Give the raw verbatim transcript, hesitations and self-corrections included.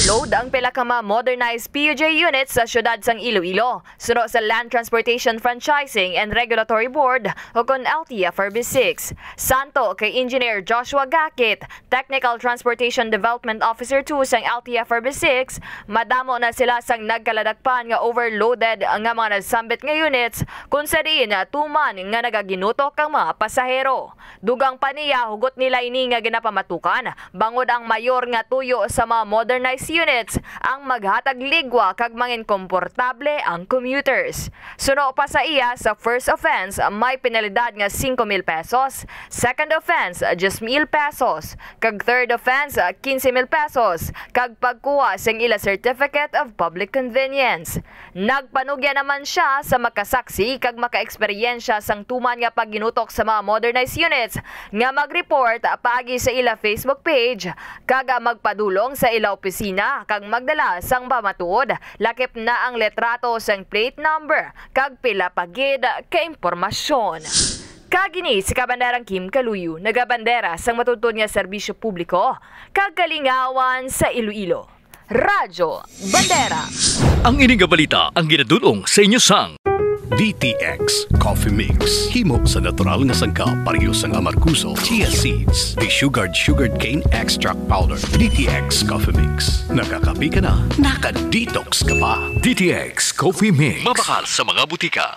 Load ang pila ka mga modernized P U J units sa siyudad sang Iloilo, suno sa Land Transportation Franchising and Regulatory Board o kon L T F R B six. Santo kay Engineer Joshua Gakit, Technical Transportation Development Officer two sang L T F R B six, madamo na sila sang nagkaladakpan nga overloaded nga mga nagsambit nga units, kung sa diin tuman nga nagaginutok ang mga pasahero. Dugang pa niya, hugot nila ini nga ginapamatukan, bangod ang mayor nga tuyo sa mga modernized units ang maghatag ligwa kag mangin komportable ang commuters. Suno pa sa iya, sa first offense may penalidad nga singko mil pesos, second offense diyes mil pesos, kag third offense quince mil pesos, kag pagkuha sing ila Certificate of Public Convenience. Nagpanugya naman siya sa makasaksi kag makaeksperyensya sang tuman nga pagginutok sa mga modernized units nga mag-report paagi sa ila Facebook page kag magpadulong sa ila opisina kag magdala sang pamatuod, lakip na ang litrato sang plate number kag pila pa gid ka impormasyon. Kag ini si Kabanderang Kim Kaluyo, nagabandera sang matuod nga serbisyo publiko kag kalingawan sa Iloilo. Radyo Bandera. Ang ini nga balita ang ginadul-ong sa inyo sang D T X Coffee Mix. Himo sa natural nga sangkap, pareho sang amargoso, chia seeds, desugared sugarcane extract powder. D T X Coffee Mix. Nakakape ka na, naka-detox ka pa. D T X Coffee Mix. Mabakal sa mga butika.